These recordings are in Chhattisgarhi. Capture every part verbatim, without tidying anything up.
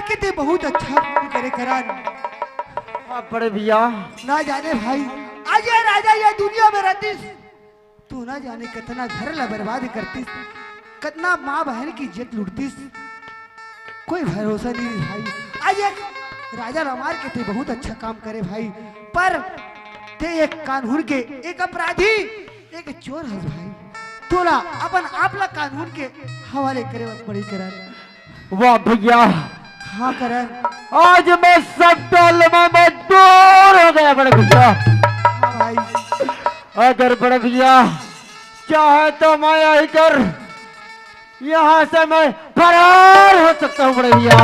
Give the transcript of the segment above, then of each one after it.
के ते बहुत अच्छा काम करे करन। हाँ, बड़े भैया। ना जाने भाई, आज ये राजा ये दुनिया में रहतिस, तू ना जाने कितना घर ला बर्बाद करतिस, कितना माँ बहन की इज्जत लूटतिस, कोई भरोसा नहीं रे भाई। आज एक राजा ला मार के ते बहुत अच्छा काम करे भाई, पर ते एक कानून के एक अपराधी, एक चोर हस भाई। तोला अपन आप ला कानून के हवाले करे बर पड़ी करन। वाह भैया। हाँ करन। आज मैं सब डोलमा में दूर हो गया बड़े भैया। हाँ भाई। अगर बड़े भैया चाहे तो मैं यही कर यहाँ से मैं फरार हो सकता हूँ बड़े भैया,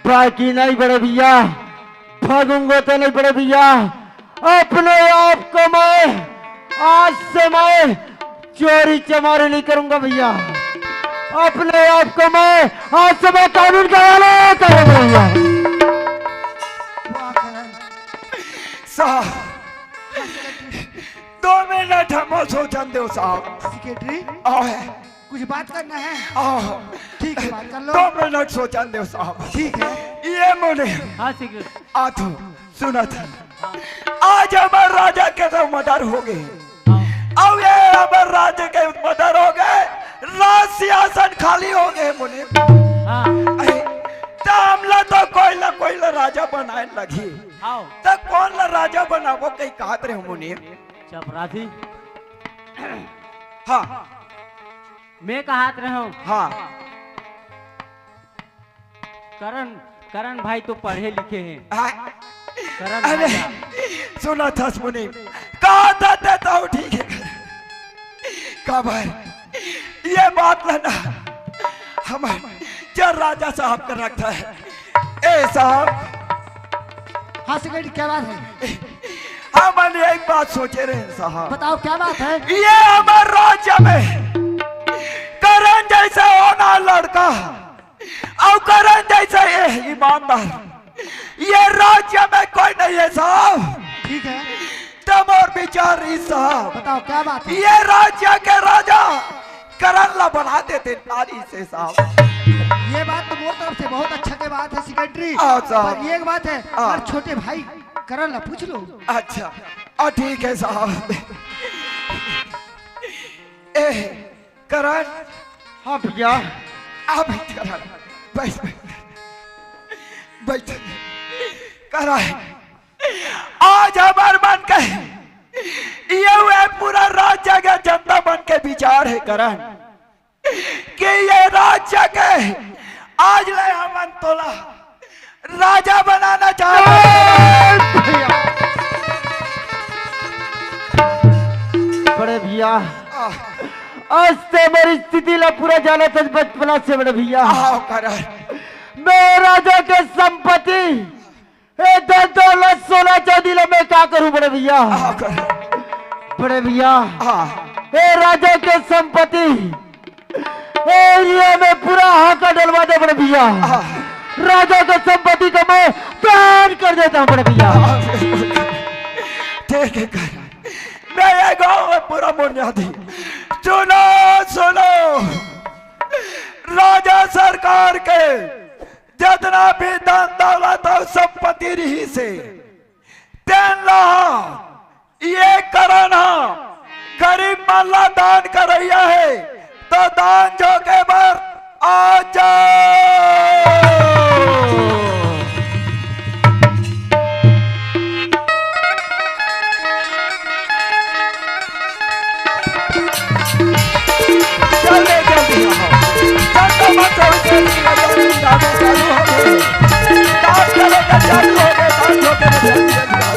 बाकी नहीं बड़े भैया, भागूंगा तो नहीं बड़े भैया। अपने आप को मैं आज से मैं चोरी चमारी नहीं करूंगा भैया। अपने आप को मैं आज से मैं कानून के हवाले करूंगा भैया। वाह करन। साहब, दो मिनट हमो सोचन देव साहब। सेक्रेटरी, आए। कुछ बात करना है? आए। ठीक है, बात कर लो। दो मिनट सोचन देव साहब। ठीक है। ये मुने। हाँ, सेक्रेटरी। आ तो, सुना था। आज हमर राजा के तो मर्डर हो गए। हाँ। अब ये हमर राजा के मर्डर हो गए, राज सिंहासन खाली हो गए मुने। हाँ। अरे, तो हमला तो कोई ना कोई ला राजा बनाए लगी। हाँ। तो कौन ला राजा बनाबो कहीं कहत रहे मुने? चपरासी। हाँ। मैं कहत रहे हूँ। हाँ। करन, करन भाई तो पढ़े लिखे हैं। हाँ। करन अरे, भाई का। सुना था मुने, कहा था ते तो ठीक है। काबर ये बात ला ना, हमर जो राजा साहब का रखता है। ए साहब। हाँ सेक्रेटरी, क्या बात है? हमन एक बात सोचे रहे साहब। बताओ क्या बात है? ये हमर राज्य में करन जैसे होना लड़का और करन जैसे ये ईमानदार ये राज्य में कोई नहीं है साहब। ठीक है। तब और विचार रही साहब। बताओ क्या बात है? ये राज्य के राजा करन ला बना देते नारी से साहब। ये बात तो मोर तरफ से बहुत अच्छा के बात है सेक्रेटरी। हाँ, साहब। पर एक बात है, हाँ। हमारे छोटे भाई करन ला पूछ लो। अच्छा, आ, ठीक है साहब। ए, करन। हाँ भैया। आ, बैठ करन। बैठ, बैठ। बैठ। करन। आज हमर मन के, ये हुए पूरा राज्य के जनता मन के विचार है करन, कि ये राज्य के आज ले हमन तोला राजा बनाना चाहते हैं। भैया। बड़े भैया, आह। आज ते मेरी स्थिति ला पूरा जाना था बचपना से बड़े भैया। आओ करन। मैं राजा के संपत्ति ए, धन दौलत, सोना चांदी ला मैं का करूं बड़े भैया? हाँ, कर। बड़े भैया, हाँ। ए, राजा के संपत्ति, ए, एरिया में पूरा हाका डलवा दे बड़े भैया। हाँ। राजा के संपत्ति को मैं दान कर देता हूँ बड़े भैया। हाँ, ठीक है, कर। मैं ये गांव में पूरा मोनिया दी। सुनो, सुनो, राजा सरकार के जतना भी धन दौलत अउ संपत्ति रहिस हे, तेन ला ये करन ह गरीब मन ला दान करइया हे, त दान जोगे बर आ जाओ। जल्दी, जल्दी आओ। जल्दी मत करो, जल्दी, जल्दी, जल्दी, चालू हो गए। डांस करो तो चालू हो गए, डांस हो गए, जल्दी, जल्दी आओ।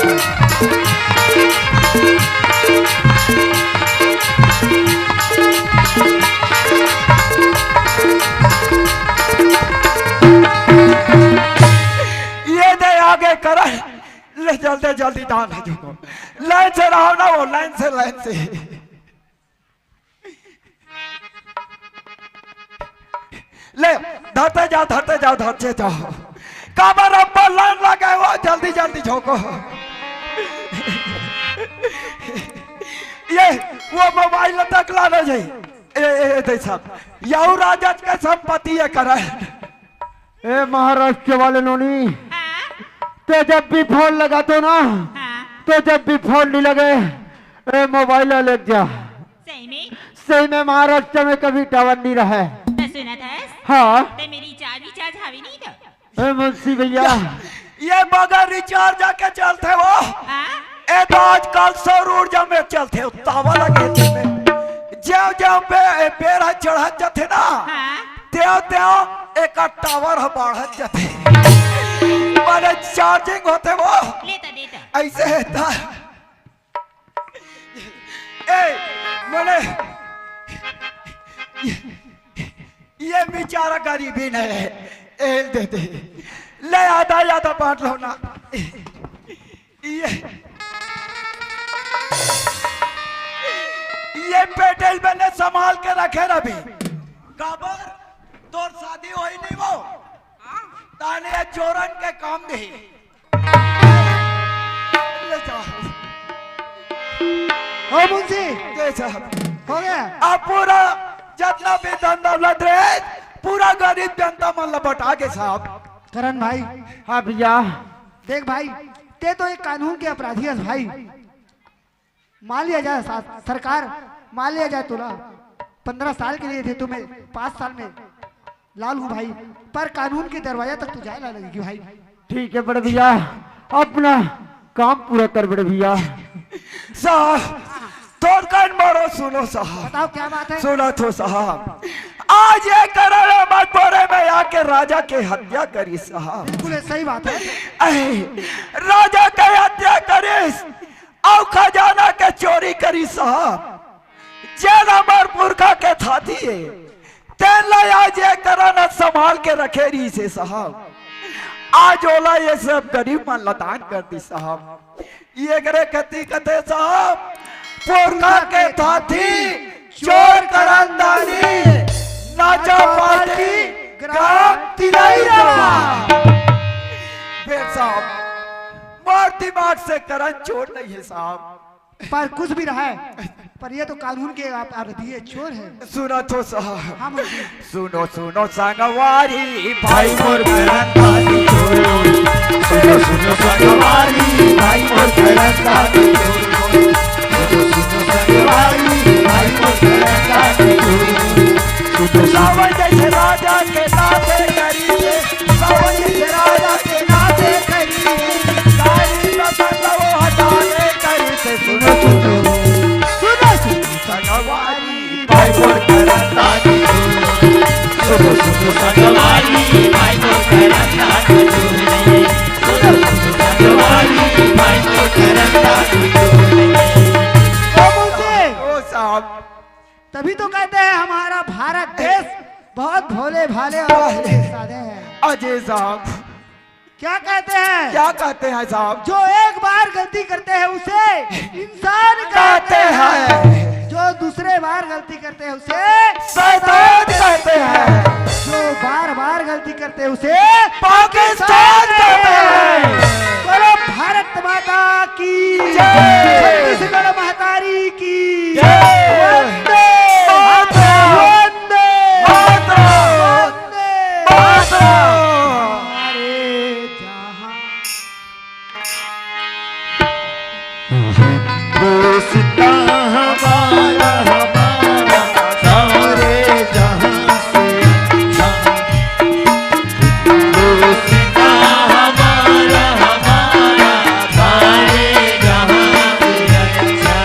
ये दे आगे करा। ले जल्दी, जल्दी डांस हो जाओ। लाइन से रहो ना वो, लाइन से, लाइन से। ले, धरते जाओ, धरते जाओ, धरते जाओ। काबर अब्बड़ लाइन लगे हो, जल्दी, जल्दी झोंको। ये, वो मोबाइल तक ला ना जाई। ए, ए, ए, दे साहब, यहू राजा के संपत्ति ये करे। ए महाराष्ट्र वाले नोनी, हाँ? ते जब भी फोन लगाथो ना, हाँ? तो जब भी फोन नहीं लगे, ए मोबाइल ले जा। सही में? सही में महाराष्ट्र में कभी टावर नहीं रहे। तो सुनत हस? हाँ। ते मेरी रिचार्ज रिचार्ज हावी नहीं तो? ए मुंशी भैया। ये बगैर रिचार्ज के चलथे वो। हाँ? ए तो आजकल सौर ऊर्जा में चलथे, तावा लगे थे में। ज्यों ज्यों पे ए बेर ह चढ़त जाथे ना, हाँ? त्यों त्यों एक टावर ह बाढ़त जाथे। माने चार्जिंग होथे वो। लेता, लेता। ऐसे है ता। ए, मने, ये, ये बेचारा गरीबी नहीं है। ए, दे दे। ले आधा, आधा बांट लो ना। ये, ये पेटेल मैंने संभाल के रखे रवि। काबर? तोर शादी होई नहीं वो। ताने ये चोरन के काम दे। ले जा। हो मुंशी, जय साहब। हो गया? अब पूरा जितना भी धन दौलत रहे, पूरा गरीब जनता मन ला बटा के साहब। करण भाई। हाँ भैया। देख भाई, ते तो एक कानून के अपराधी हस भाई। मान लिया जाए सा-, सरकार, मान लिया जाए तोला पंद्रह साल के लिए दे तुम्हें, पाँच साल में लाल हूँ भाई, पर कानून के दरवाजा तक तो जाए ला लगेगी भाई। ठीक है बड़े भैया, अपना काम पूरा कर बड़े भैया। साहब, तोर कान मारो, सुनो साहब। बताओ क्या बात है? सुना तो साहब, आज ये करण अहमद बोरे में आके राजा के हत्या करी साहब। बिल्कुल ये सही बात है। अहे, राजा के हत्या करिस, अउ खजाना के चोरी करी साहब। जेन हमर पुरखा के थाती हे, तेन ला आज ये करण संभाल के रखे रहिस हे साहब। आज ओला ये सब गरीब मन ला दान कर दी साहब। ये करे कती कथे साहब, पुरखा के थाती चोर करण दानी, नाचा पार्टी ग्राम तिलई रवा। बेर साहब, मोर दिमाग से करण चोर नहीं है साहब। पर कुछ भी रहा है, पर ये तो कानून के आप, आप ये चोर है। सुना तो साहब। हाँ मुंशी। सुनो सुनो संगवारी भाई मोर करंदानी चोर। सुनो सुनो संगवारी भाई मोर करंदानी चोर। सुनो सुनो संगवारी भाई मोर करंदानी चोर। सुनो सावन जैसे राजा के नाते करी, सावन जैसे राजा के नाते करी, गाड़ी का मतलब वो हटाने करी से सुनो सुनो। सुनो सुनो संगवारी भाई मोर करंदानी चोर। सुनो सुनो संगवारी भाई मोर करंदानी चोर। सुनो सुनो संगवारी भाई मोर करंदानी चोर। ओ मुंशी। ओ साहब। तभी तो कहते हैं हमारा भारत देश बहुत भोले भाले और सादे हैं। अजय साहब। क्या कहते हैं? क्या कहते हैं साहब? जो एक बार गलती करते हैं उसे इंसान कहते हैं। जो दूसरे बार गलती करते हैं उसे शैतान कहते हैं। जो बार बार गलती करते हैं उसे पाकिस्तान कहते हैं। बोलो भारत माता की जय। छत्तीसगढ़ महतारी की जय। वंदे मातरम। वंदे मातरम। वंदे मातरम। हमारे जहां हिंदुस्तान हमारा, हमारा सारे जहां से अच्छा। हिंदुस्तान हमारा, हमारा सारे जहां से अच्छा।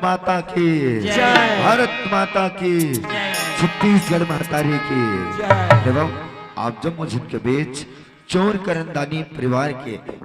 माता की, जय। भारत माता की, जय। छत्तीसगढ़ महतारी की। जय। एवं आप जम्मो झन के बीच चोर करंदानी परिवार के